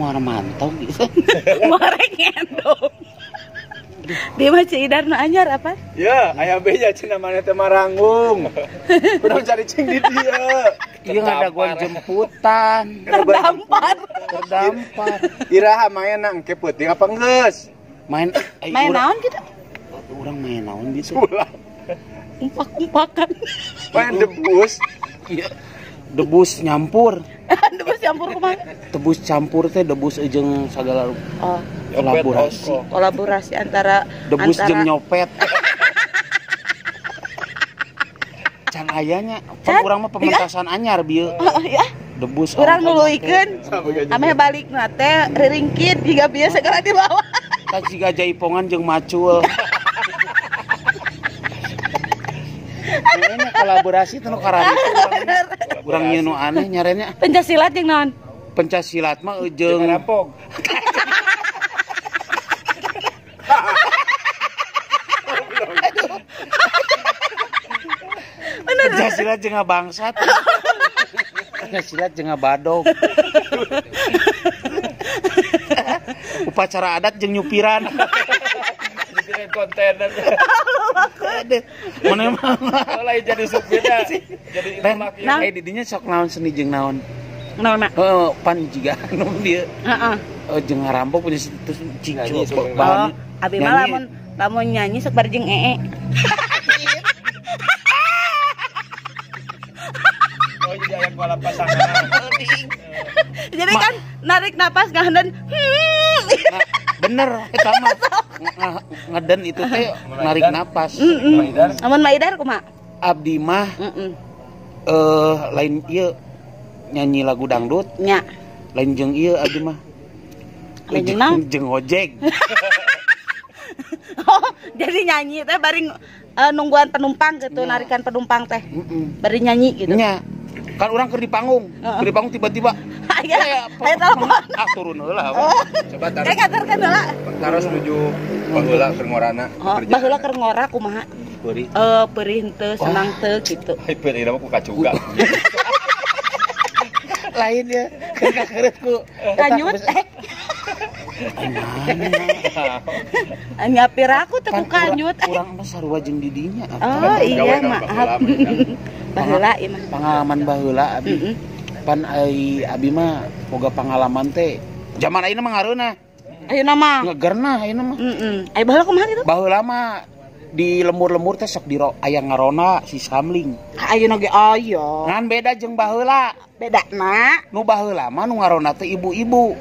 Moal mantau gitu. Moal ngendong. Dia mah Ceu Idar nu anyar apa? Ya, aya beja cenah maneh teh maranggung. Kudu cari cing di dieu. Ieu ngadaguan jemputan. Terdampar. Terdampar. Iraha maenna engke peuting apa geus? Main main naon kitu? Urang main naon gitu. Umpak-umpakan. Main debus. Iya. Debus nyampur. Debus campur kumaha? Debus campur teh debus jeung sagala. Oh. Kolaborasi. Kolaborasi antara debus jeung nyopet. Can aya nya, pan urang mah pementasan anyar bieu. Oh iya. Debus urang nuluykeun. Ameh balikna teh riringkit jiga bieu segera dibawa. Tah jiga jaipongan jeung macul. Ini kolaborasi teh nu kararitu urang nyeun nu aneh nyarenya. Pencak silat jeung naon? Pencak silat mah jeung rampok. Pencak silat jeung bangsat. Pencak silat jeung badog. Upacara adat jeung nyupiran. Nyupiran kontainer. Mana mah lain jadi supirnya. Jadi itu di dinya sok naon seni jeung naon. Naon? Heeh, pan jiga anu dieu. Heeh. Jeung ngarampok punya terus cicu. Oh, abi mah lamun lamun nyanyi sok bari jeung ee. Oh, jadi aya kuala pasangan. Jadi kan narik napas ngahandan. Nah, bener eta mah. Ngeden itu teh narik napas. Amun Maidar kumaha? Abdi mah lain ieu nyanyi lagu dangdut. Nya. Lain jeung ieu abdi mah. Lain jeung naon? Jeung ojek. Oh, jadi nyanyi teh bari nungguan penumpang gitu, narikan penumpang teh. Bari nyanyi gitu. Nya. Kan urang keur di panggung, keur di panggung tiba-tiba aya telepon. Ah turun heula. Coba taruh. Kayak katerkeun heula. Taruh menuju baheula keur ngorana. Baheula keur ngora kumaha? Peurih. Peurih henteu, senang teu gitu. Peurih mah ku kacuga. Lain ya, keur kakeureut ku kanyut. Nya piraku teu ku kanyut. Urang mah sarua jeung di dinya. Oh iya maaf. Baheula ieu mah. Pengalaman baheula abi. Pan ai abi mah boga pengalaman teh. Zaman ayeuna mah ngareunah. Ayeuna mah ngegerna ayeuna mah. Heeh. Ai baheula kumaha kitu? Baheula mah di lembur-lembur teh sok diro aya ngarona si samling. Ayeuna ge aya. Ngan beda jeung baheula. Bedana nu baheula mah nu ngarona teh ibu-ibu.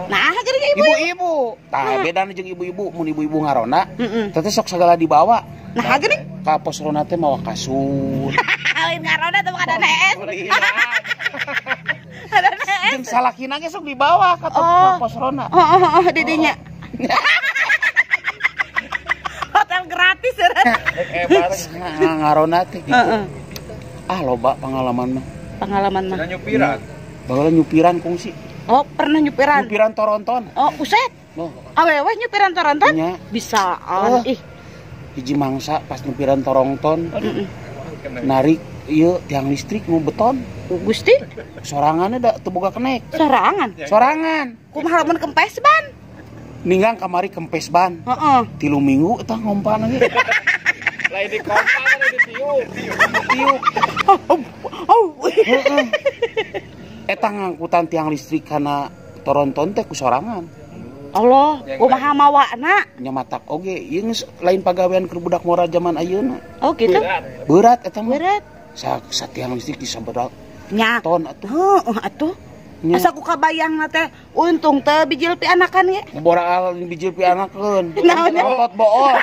Nah, geuning ibu. Ibu-ibu. Tah bedana jeung ibu-ibu, mun ibu-ibu ngarona teh sok sagala dibawa. Nah, geuning ka pos rona teh mawa kasur. Lain ngarona teh bukan hees. Jeung salakina ge sok dibawa ka pos rona. Oh, di dinya. Hotel gratis ya. Ngarona teh gitu. Ah, loba pengalaman mah. Pengalaman mah. Nyupiran. Baheula nyupiran kungsi. Oh, pernah nyupiran. Nyupiran toronton. Oh, buset. Oh. Awewe nyupiran toronton? Nya. Bisaan. Ih. Hiji mangsa pas nyupiran toronton. Narik ieu tiang listrik nu beton. Gusti. Soranganna da teu boga kenek. Sorangan. Sorangan. Kumaha lamun kempes ban? Ninggang kamari kempes ban. Heeh. 3 minggu eta ngompan lagi. Lain di kompa lain di tiup. Tiup. Oh. Heeh. Eta ngangkutan tiang listrik kana toronton teh ku sorangan. Allah, kumaha mawana? Nya matak oge, ieu geus lain pagawean keur budak ngora zaman ayeuna. Oh gitu. Berat eta mah. Berat. Sa tiang listrik disabaraha nya. Ton atuh. Heuh atuh. Asa ku kabayang teh untung teh bijil pianakan ge. Boraal bijil pianakeun. Naon nya? Otot bool.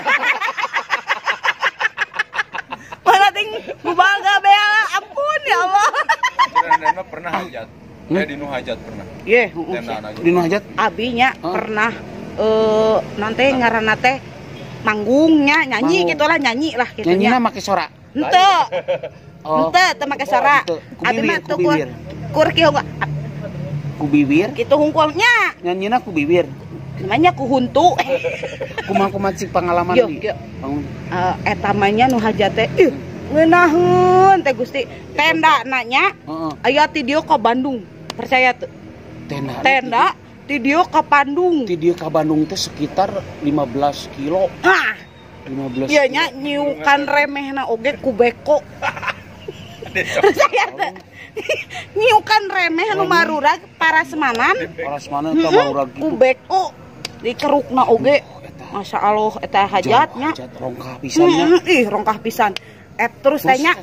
Mana ting bubaga bea, ampun ya Allah. Cenah pernah hajat. Di nu hajat pernah. Ye, di nu hajat. Abi nya pernah nanti ngaranna teh manggungnya nyanyi gitulah, nyanyi lah gitu nya. Nyanyina make sora. Henteu. Henteu teu make sora. Abi mah teu kur kieu ku bibir. Kitu hungkulnya. Nyanyina ku bibir. Namanya ku huntu. Kumaha cik pengalaman di. Eta mah nya nu hajat teh. Ih, ngeunaheun teh Gusti. Tenda nanya. Aya ti dieu ka Bandung. Percaya tuh. Tenda. Tenda Ti dieu ka Bandung. Ti dieu ka Bandung teh sekitar 15 kilo. Hah. 15. Iya nya nyiukan remehna oge ku beko. Saya teh nyiukan remeh nu marurag parasmanan. Parasmanan ka marurag ku beko dikerukna oge. Masya Allah eta hajatnya. Hajat rongkah pisan nya. Ih rongkah pisan. Terus teh nya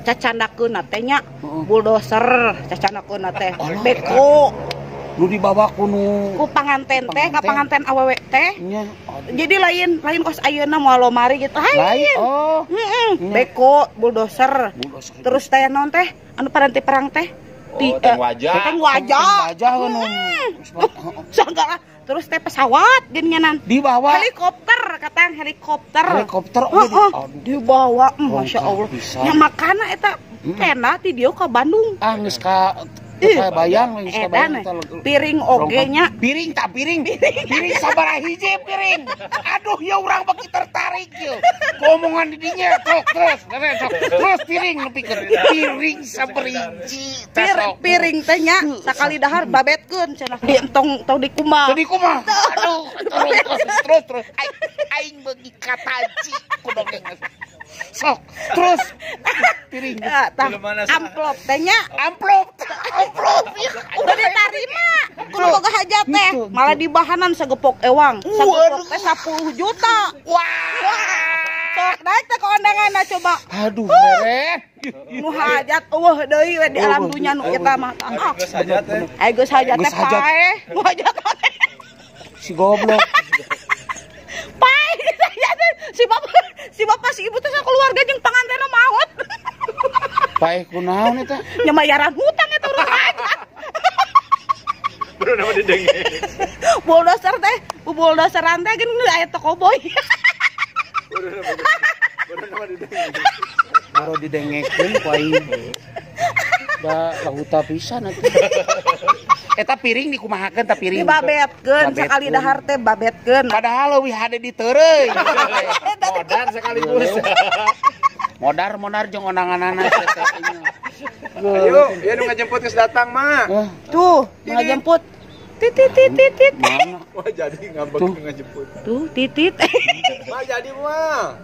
cacandakeun teh nya bulldozer cacandakeun teh beko. Nu dibawa ku nu ku panganten teh ka panganten awewe teh. Jadi lain lain kos ayeuna moal lomari gitu. Lain. Oh. Beko bulldozer. Terus teh naon teh anu paranti perang teh? Teng wajah. Teng wajah. Wajah nu. Sagala. Terus teh pesawat geuningan. Dibawa helikopter katang helikopter. Helikopter dibawa Masya Allah. Nya makana eta tenda ti dieu ka Bandung. Ah geus ka bayang geus ka bayang piring oge nya. Piring tak piring. Piring sabaraha hiji piring. Aduh ya urang beki tertarik yeuh. Omongan di dinya terus terus piring nepikeun. Piring sabariji. Piring teh nya sakali dahar babetkeun cenah di entong tong dikumbah. Tong dikumbah. Aduh terus terus aing beuki kataji ku dongeng. Sok terus piring. Amplop teh nya. Amplop. Amplop. Udah diterima. Kudu boga hajat teh. Malah dibahanan sagepok ewang. Sagepok teh 10 juta. Wah. Sok naik teh ke undanganna coba. Aduh, mere. Nu hajat eueuh deui we di alam dunya nu eta mah. Geus hajat teh. Ai geus hajat teh paeh. Nu hajat teh. Si goblok. Paeh si bapak si ibu teh sakeluarga jeung pangantenna maot. Paeh kunaon eta? Nya mayaran hutang eta urang hajat. Baru nama didenge. Bulldozer teh, bulldozeran teh geus aya toko boy. Baru nama didenge. Baru didengekeun ku aing. Da lahuta pisan atuh. Eta piring dikumahakeun ta piring? Dibabetkeun sakali dahar teh babetkeun. Padahal leuwih hade diteureuy. Modar sekaligus. Modar-modar jeung ondanganana eta. Ayo, ieu nu ngajemput geus datang mah. Tuh, ngajemput. Titit titit titit. Wah, jadi ngambek ngajemput. Tuh, titit. Mah jadi mah.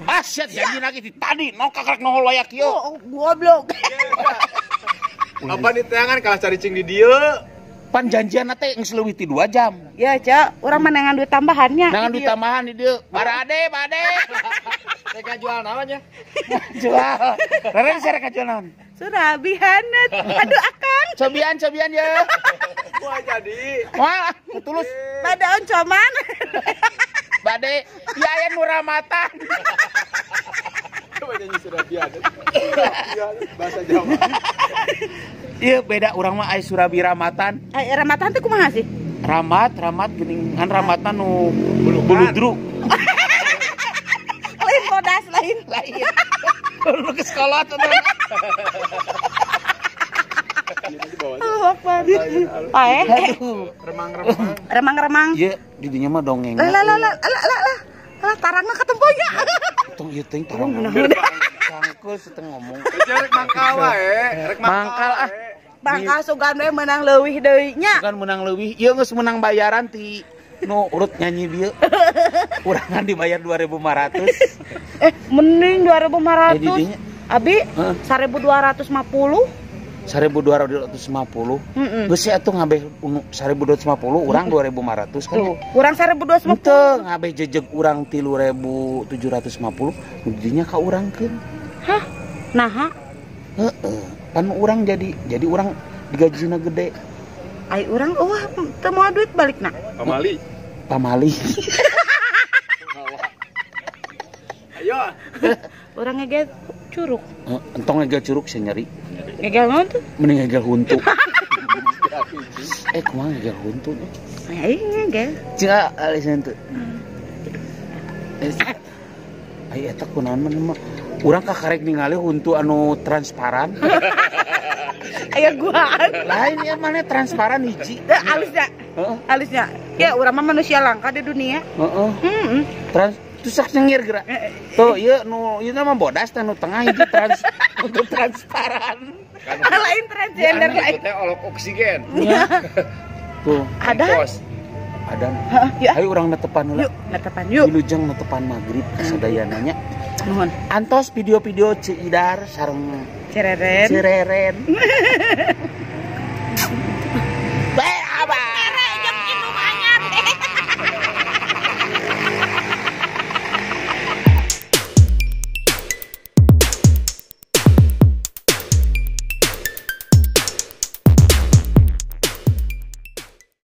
Ah, siat janji lagi di tadi, no kakrek nohol wayak kieu. Oh, goblok. Apa nih teangan kalah cari cing di dieu. Pan janjian teh geus leuwih ti 2 jam. Ya, Cak, urang mah nengan duit tambahannya. Nengan duit tambahan di dieu. Barade, bade. Rek jual naon nya? Jual. Rere saya rek jual naon? Surabihanut. Aduh akang. Cobian, cobian ya. Wah, jadi. Wah, tulus. Bade oncoman. Bade, ya aya nu ramatan. Coba nyanyi Surabihanut. Bahasa Jawa. Iya beda urang mah aya Surabi Ramatan. Ai Ramatan teh kumaha sih? Ramat, ramat geuning kan ramatna nu buludru. Lain bodas lain. Lain. Lu ke sekolah tuh. Allahu Akbar. Paeh. Remang-remang. Remang-remang. Iya, di dinya mah dongeng. Lah lah lah lah lah. Lah tarangna katempo nya. Tong ieu teh tarang. Cangkul setengah ngomong. Rek mangkal wae, rek mangkal ah. Mangkal sugan we meunang leuwih deui nya. Sugan meunang leuwih, ieu geus meunang bayaran ti nu urut nyanyi bieu. Urangan dibayar 2.500. Mending 2.500. Abi 1.250. 1.250. Geus atuh ngabeh 1.250 urang 2.500 kan. Tuh, urang 1.250. Henteu, ngabeh jejeg urang 3.750, dinya ka urangkeun. Hah? Naha? Heeh, pan urang jadi urang digajina gede. Ai urang eueuh teu moal duit balikna. Pamali. Pamali. Ayo. Urang ngegel curug. Entong ngegel curug saya nyeri. Ngegel naon tuh? Mending ngegel huntu. Kumaha ngegel huntu? Ai ngegel. Cing alis huntu. Ai eta kunaon mah urang kakarek ningali huntu anu transparan. Aya guaan. Lain ya mana transparan hiji. Alisnya. Heeh. Alisnya. Ya urang mah manusia langka di dunia. Heeh. Heeh. Trans tusuk nyengir gerak. Tuh, ieu nu ieu mah bodas teh nu tengah hiji trans untuk transparan. Lain transgender lain. Teh olok oksigen. Ya. Tuh, Ada. Adan. Heeh, yuk. Ayo urang netepan heula. Yuk, netepan yuk. Wilujeng netepan maghrib kasadayana nya. Nuhun. Antos video-video Ceu Idar sareng Cereren. Cireren.